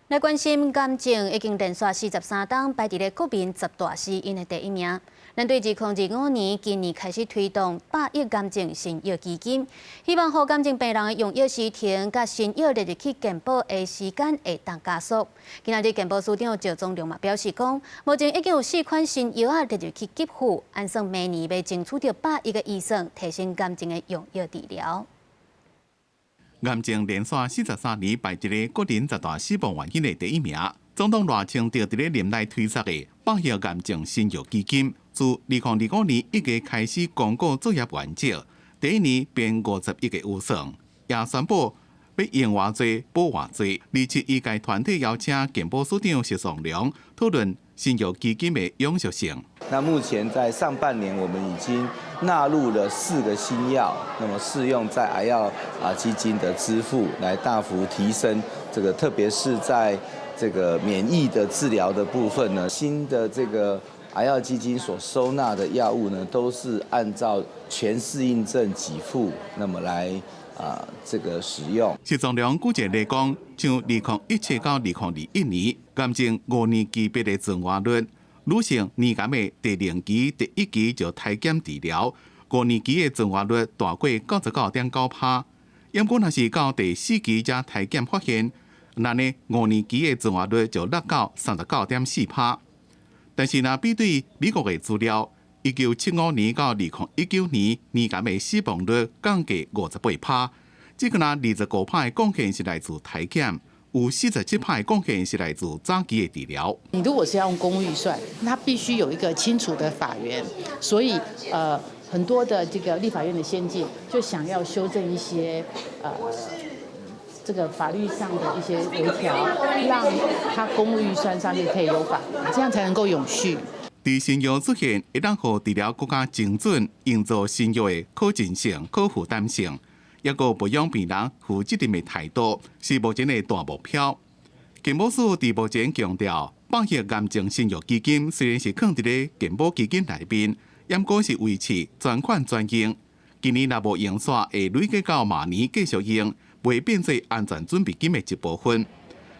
來關心癌症已經連續43冬排佇咧國民十大死因的第一名。咱對2025年今年開始推動百億癌症新藥基金，希望予癌症病人的用藥時程佮新藥列入去健保的時間會當加速。今仔日健保署長趙宗龍嘛表示講，目前已經有四款新藥仔列入去給付，按算明年欲爭取著百億的預算，提升癌症的用藥治療。癌症連續43年排佇咧國人十大死亡原因的第一名。總統賴清德佇咧任內推出的百億癌症新藥基金，自2025年1月開始公告作業原則，第一年便50億的預算，也宣布欲用偌濟補偌濟。而且醫界團體邀請健保署長謝松隆討論新藥基金的永續性。那目前在上半年，我們已經納入了四個新藥，那麼適用在癌藥基金的支付，來大幅提升這個，特別是在這個免疫的治療的部分呢，新的這個癌藥基金所收納的藥物呢，都是按照全適應症給付，那麼來這個使用。謝宗龍舉一個例講，像2017到2021年，癌症5年期別的存活率，女性乳癌的第零期、第一期就篩檢治療，五年期的存活率大過99.9%。毋過若是到第四期才篩檢發現，那呢五年期的存活率就落到39.4%。但是若比對美國的資料，1975年到2019年，乳癌的死亡率降低58%，這個若25%的貢獻是來自篩檢，有47%的貢獻是來自早期的治療。你如果是要用公預算，那必須有一個清楚的法源，所以很多的這個立法院的先進就想要修正一些這個法律上的一些微調，讓它公預算上面可以有法源，這樣才能夠永續。佇新藥出現，會當予治療閣較精準，營造新藥的可進性、可負擔性，抑閣培養病人負責任的態度，是目前的大目標。健保署佇目前強調，百億癌症新藥基金雖然是囥佇咧健保基金內面，毋過是維持專款專用。今年若無用煞，會累計到明年繼續用，袂變做安全準備金的一部分。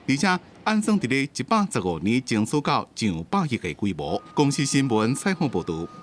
而且按算佇咧115年爭取到上百億的規模。公視新聞採訪報導。